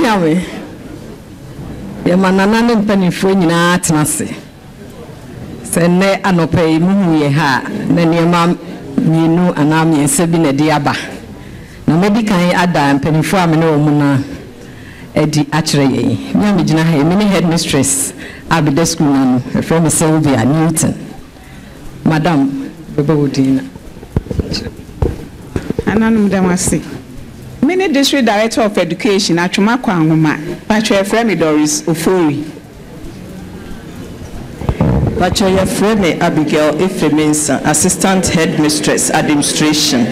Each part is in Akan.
Okyeame, yɛma Nana ne mpanimfoɔ nyinaa tena ase. Sɛ nnɛ anɔpa yi muhu yɛn ha a, na nneɛma mmienu anaa mmiɛnsa bi na ɛde aba. Na mɛdi kan ada mpanimfoɔ a me ne wɔn no adi akyerɛ yɛn. Me a megyina ha yi, me ne headmistress a meda sukuu no ano. Wɔfrɛ me Sylvia Newton. Madam, bɛbɔ wo din na kyerɛ me. Ananom da mo ase. Me ne District Director of Education, Atwoma Kwanwoma. Pakyɛ yɛfrɛ me Doris Ofori. Pakyɛ yɛfrɛ me Abigail Efe Mensah, Assistant Headmistress, Admnistration.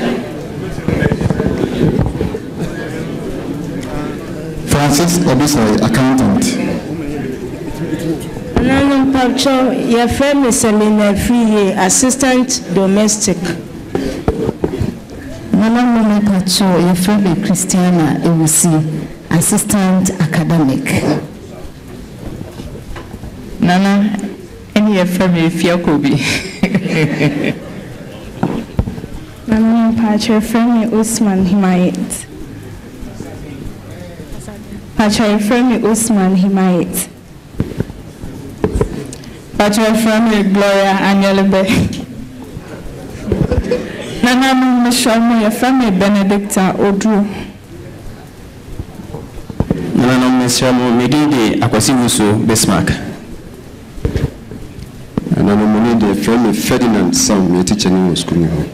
Francis Obisai, Accountant. Nananom mpakyɛw yɛfrɛ me Selina Afriyie, Assistant Domestic. Nananom mpakyɛw yɛfrɛ me Christiana Ewusi, Assistant Academic. Nana, ɛne yɛfrɛ me Afia Kobi. Nana mpakyɛw yɛfrɛ me Osman Himayet. Mpakyɛw yɛfrɛ me Osman Himayet. Mpakyɛw yɛfrɛ me Gloria Anyelebe. Nananom mehyɛ mo yɛfrɛ me Benedicta Oduro. Nananom mesrɛ mo me din de Akwasi Wusu Bismarck. Nananom mo ne deɛ frɛ me Ferdinand Sam meyɛ tikyani wɔ sukuu mu hɔ.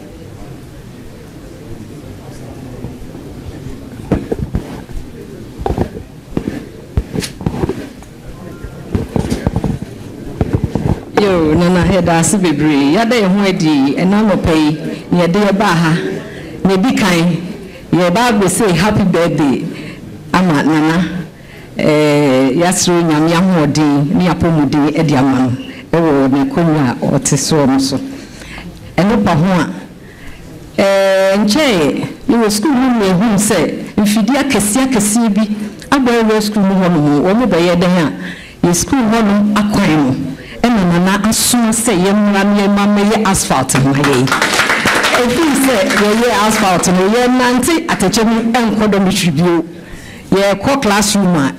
Yoo Nana yɛda ase bebree yada yɛn ho adi ɛna anɔpa yi na yɛde yɛ baa ha na edi kan yɛba abɛsay happy birthday ama Nana ɛɛ yasrɛ Onyame ahoɔden ne apɔmuden ɛde ama no ɛwɔ n'akonwa a ɔte soɔ no so ɛno pa ho a Ɛɛ, nkyɛe yɛwɔ sukuu mu no yɛhuu sɛ mfidie akɛseɛ akɛseɛ bi abɔ awura sukuu mu hɔnom. Wɔbɛyɛ dɛn a yɛn sukuu hɔnom akwan no na Nana asoma sɛ yɛmmra na yɛmma mmɛyɛ asphalt mma yɛn. Ɛfiri sɛ yɛyɛɛ asphalt no, yɛnnante atɛkyɛ mu nkɔ dormitory bio. Yɛkɔ classroom a,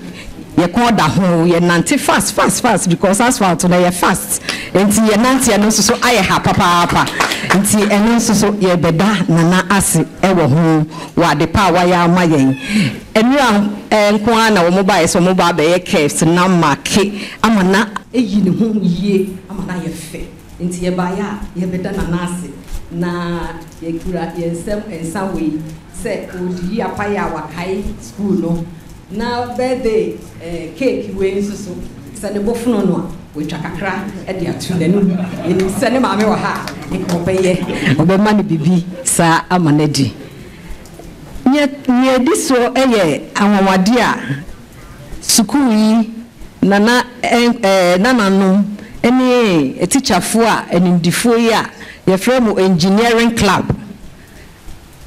yɛ kɔn da ho, yɛ nante fast fast fast because asphalt no ɛyɛ fast nti yɛ nanteɛ no nso so ayɛ ha papaapa nti ɛno nso so yɛ bɛda Nana ase ɛwɔ ho wɔ ade pa a wayɛ ama yɛn. Nnura nko ara na wɔn baeɛ sɛ wɔn ba abɛyɛ curves na make ama na ayi ne ho yie ama no ayɛ fɛ nti yɛ baeɛ a yɛ bɛda Nana ase na yɛ kura yɛn nsam nsa wei Sɛ ɔredi apaeɛ a wakae sukuu no na birthday cake wei nso so sɛ ne bo fono no a watwa kakra de ato n'anum. Yɛnim sɛ ne maame wɔ ha a nka ɔbɛyɛ ɔbɛma no biribi saa ama no adi. Nea nea ɛdi soɔ yɛ anwanwadeɛ a sukuu yi nana nananom ne atikyafoɔ a animdefoɔ yi a yɛfrɛ mo engineering club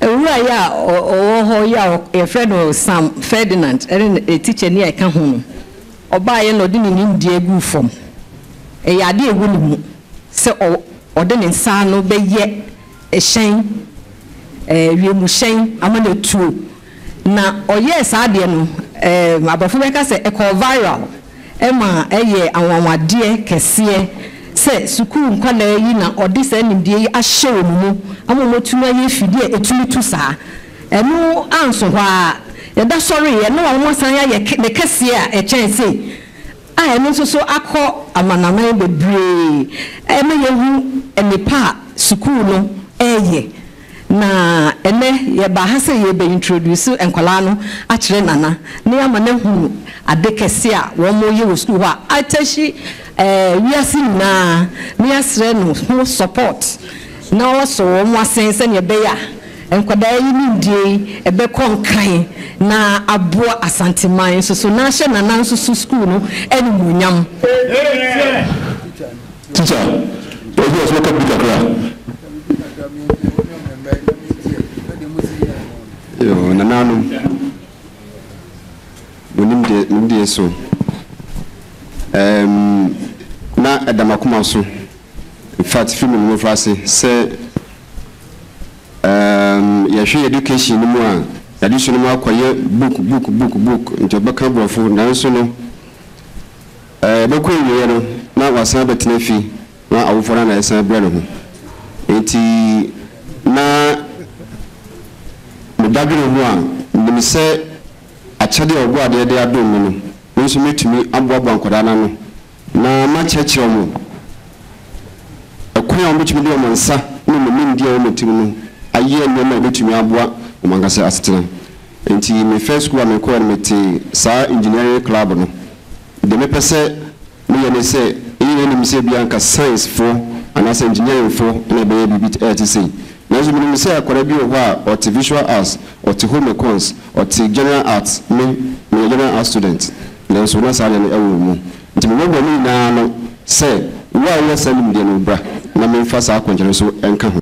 Owura yi a ɔwɔ hɔ yi a wɔfrɛ no Sam Ferdinand ne ne tikyani a ɛka ho no, ɔbaeɛ na ɔde ne nimdeɛ guu fam. Ɛyɛ adeɛ a ɛwɔ ne mu sɛ ɔde ne nsa ano bɛyɛ hyɛn, wiemhyɛn ama no atuo. Na ɔyɛɛ saa adeɛ no, aborɔfo bɛka sɛ ɛkɔɔ viral. Ɛma ɛyɛ anwanwadeɛ kɛseɛ sɛ sukuu nkwadaa yi na ɔde saa nimdeɛ yi ahyɛ wɔn mu ama wɔatumi ayɛ afidie a ɛtumi tu saa. Ɛno anso hɔ ara, yɛda sɔreeɛ na wɔasan ayɛ ne kɛseɛ a ɛkyɛn sei a ɛno nso so akɔ amanaman bebree. Ɛma yɛhu nnepa a sukuu no reyɛ. Na ɛnnɛ yɛbaa ha sɛ yɛrebɛ introduce nkwadaa no akyerɛ Nana na yɛama no ahunu ade kɛse a wɔyɛ wɔ sukuu hɔ a atahyi wiase nyinaa na yɛasrɛ no ho support na wasɔ wɔn asen sɛdeɛ ɛbɛyɛ a nkwadaa yi nimdeɛ yi ɛbɛkɔ nkan na aboa Asanteman nso so na ahyɛ Nana nso so sukuu no animuonyam. Teacher, yɛgye ɔsoro ka bi kakra. Yoo, nananom, mo nimdeɛ nimdeɛ so. Ɛɛm, na ɛda m'akoma so. In fact, firi me mmofraase sɛ ɛɛm yɛhwɛ education no mu a. N'adesua no mu akɔyɛ book book book book nti ɔbɛka borɔfo nanso no ɛbɛkɔ awieɛ no na wasan abɛtena fie na awofoɔ no na ɛsan brɛ ne ho. Nti na medadwene ho a menim sɛ akyɛdeɛ a Ɔbɔadeɛ de adom me no, me nso mɛtumi aboaboa nkwadaa no ano na makyerɛkyerɛ wɔn ɛkwan a wɔbɛtumi de wɔn nsa ne wɔn nimdeɛ a ɛwɔ wɔn tirim no ayɛ nneɛma a ɛbɛtumi aboa wɔn ankasa asetena. Enti me first school a mekɔeɛ no metee saa engineering club no. Deɛ mepɛ sɛ meyɛ ne sɛ, yɛn nyinaa nim sɛ ebia anka science foɔ anaasɛ engineering foɔ na ɛbɛyɛ biribi a ɛte sei. Nanso menim sɛ akwadaa bi wɔ hɔ a ɔte visual arts, ɔte home econs, ɔte general arts, me meyɛ general arts student, nanso na saa adeɛ no wɔ me mu. Nti meboaboa mo nyinaa ano sɛ wo a wowɔ saa nimdeɛ no bra na memfa saa akwankyerɛ no nso nka ho.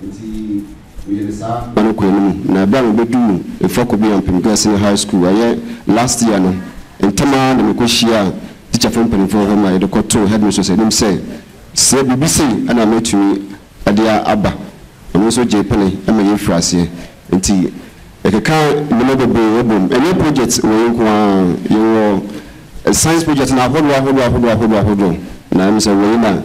Nti meyɛ no saa ma no kɔɔ anim na berɛ a mebɛduu Mfakɔbi Ampem Girls Senior High School, ɛyɛ last year no, ntɛm ara na mekɔhyiaa tikyafoɔ mpanimfoɔ wɔ hɔ ma yɛde kɔtoo headmistress anim sɛ sɛ biribi sei na mɛtumi de aba. Ɔno nso gyee pene ma yɛfirii aseɛ. Nti yɛkeka nneɛma bebree bom. Ɛnyɛ project wei nko ara, yɛwɔ science project no ahodoɔ ahodoɔ ahodoɔ ahodoɔ ahodoɔ. Na ɛm sɛ wei na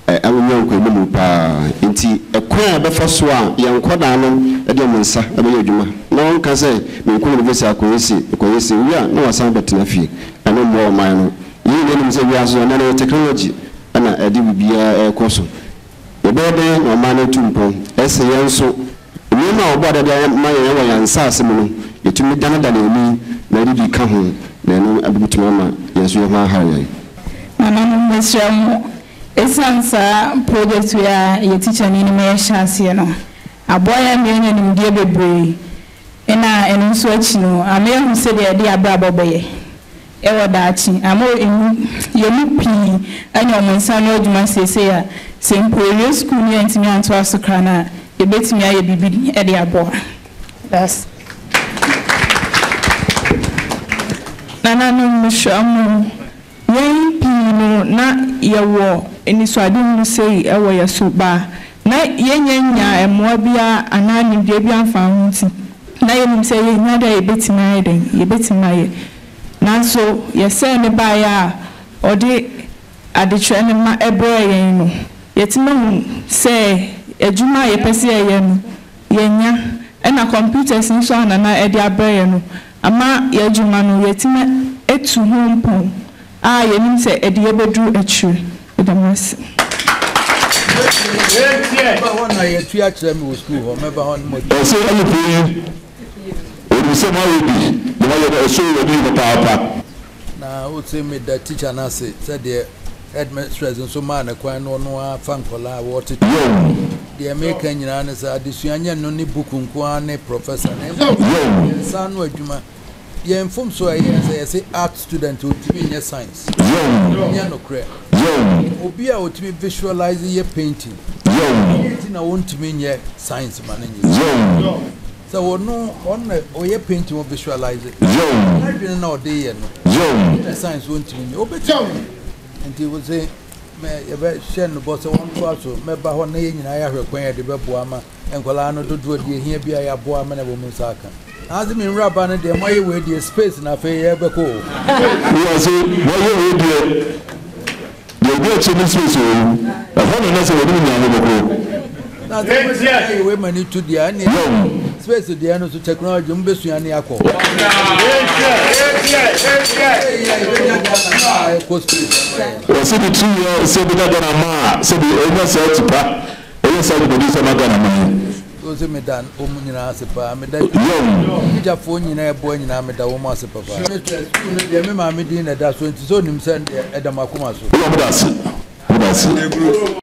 ɛnya nkɔanimu pa ara. Nti ɛkwan a yɛbɛfa so a yɛn nkwadaa no de wɔn nsa bɛyɛ adwuma na wɔnka sɛ menkɔ university akɔyɛ sei, mekɔyɛ sei, wowie a na wɔasan abɛtena fie. Ɛno mmoa ɔman no. Yɛn nyinaa nim sɛ wiase no ɛnnɛ no ɛyɛ technology na ɛde biribiara rekɔ so. Yɛbɛyɛ dɛn na ɔman no atu mpɔn? Ɛsɛ yɛn nso, nneɛma a Ɔbɔadeɛ de ama yɛn wɔ yɛn nsase mu no, yɛtumi danedane ani na yɛde bi ka ho, na ɛno bɛtumi ama yɛn nso yɛn ho ahare yɛn. Nananom mesrɛ mo, ɛsiane saa project wei a yɛ tikyani no ma yɛhyɛ aseɛ no, aboa yɛn ama yɛanya nimdeɛ bebree, ɛna ɛno nso akyi no, ama yɛahu sɛdeɛ yɛde yɛn abrabɔ bɛyɛ. Wɔ daakye, ama emu yɛn mu pii anya wɔn nsa ano adwuma seesei a, sɛ mpo yɛwie sukuu na yɛantumi antoa so koraa no a, yɛbɛtumi ayɛ biribi de aboa. That's. Nananom, mesrɛ mo, yɛn pii no na yɛwɔ anisoadehunu sei wɔ yɛn so ba na yɛnnya nnyaa mmoa biara anaa nimdeɛ biara mfaa ho nti, na yɛnim sɛ yɛhia dɛ yɛbɛtumi ayɛ dɛn? Yɛbɛtumi ayɛ. Nanso yɛsɛɛ ne baeɛ a ɔde adekyerɛ no ma brɛɛ yɛn no, yɛatumi ahu sɛ adwuma a yɛpɛ sɛ yɛyɛ no, yɛanya. Ɛna computers nso a Nana de abrɛ yɛn no, ama yɛn adwuma no, yɛatumi atu ho mpɔn a yɛnim sɛ ɛde yɛn bɛduru akyire. Meda mo ase. Ɔse alupre yi onim sɛ moayɛ bi na moayɛ no ɛsɔ w'ani yi papaapa. Na wose meda teacher no ase sɛdeɛ headmistress nso maa no kwan na ɔno ara fa nkwadaa a wɔtete. Deɛ meka nyinaa ne sɛ adesua nyɛ no ne book nko ara ne professor na mmom yɛn nsa ano adwuma. Yɛn mfomso a ɛyɛ sɛ yɛse art student ɔntumi nyɛ science. Nyɛ nokorɛ. Obi a ɔtumi visualize yɛ painting, deɛ nti na ɔntumi nyɛ science ma no nyɛ? Sɛ ɔno ɔno na ɔyɛ painting wɔ visualize. N'adwene na ɔde yɛ no. Na science ɔntumi nyɛ. Ɔbɛtumi. Nti wo se mɛ yɛbɛhyɛ no bɔ sɛ wɔntoa so mɛba hɔ na yɛn nyinaa yɛahwɛ kwan yɛde bɛboa ama nkwadaa no dodoɔ deɛ ehia bi a yɛaboa ama na wɔn nsa aka. Ase me nwura ba no deɛ moayɛ wei deɛ space na afei yɛbɛkɔ o. Wura se moayɛ wei deɛ deɛ ɛdi akyire ne space o ɛhɔ na na sɛ wɔne nyinaa ho bɛkɔ. Na sɛ mo ayɛ wei ma ne tu deɛ ɛne space deɛ no so technology mo bɛsua ne akɔ. Wɔse ne tiri yɛ sɛ bɛnya Ghana ma a sɛbi ɛnya saa tipa ɛyɛ saa dwumadi sɛ ma Ghana man. So se meda wɔn nyinaa ase paa. Meda tikyafoɔ nyinaa ɛboa nyinaa meda wɔn ase papa. Sukuu no deɛ me maame din na ɛda so nti sɛ onim sɛ deɛ ɛda m'akoma so. Wura meda ase. Meda ase.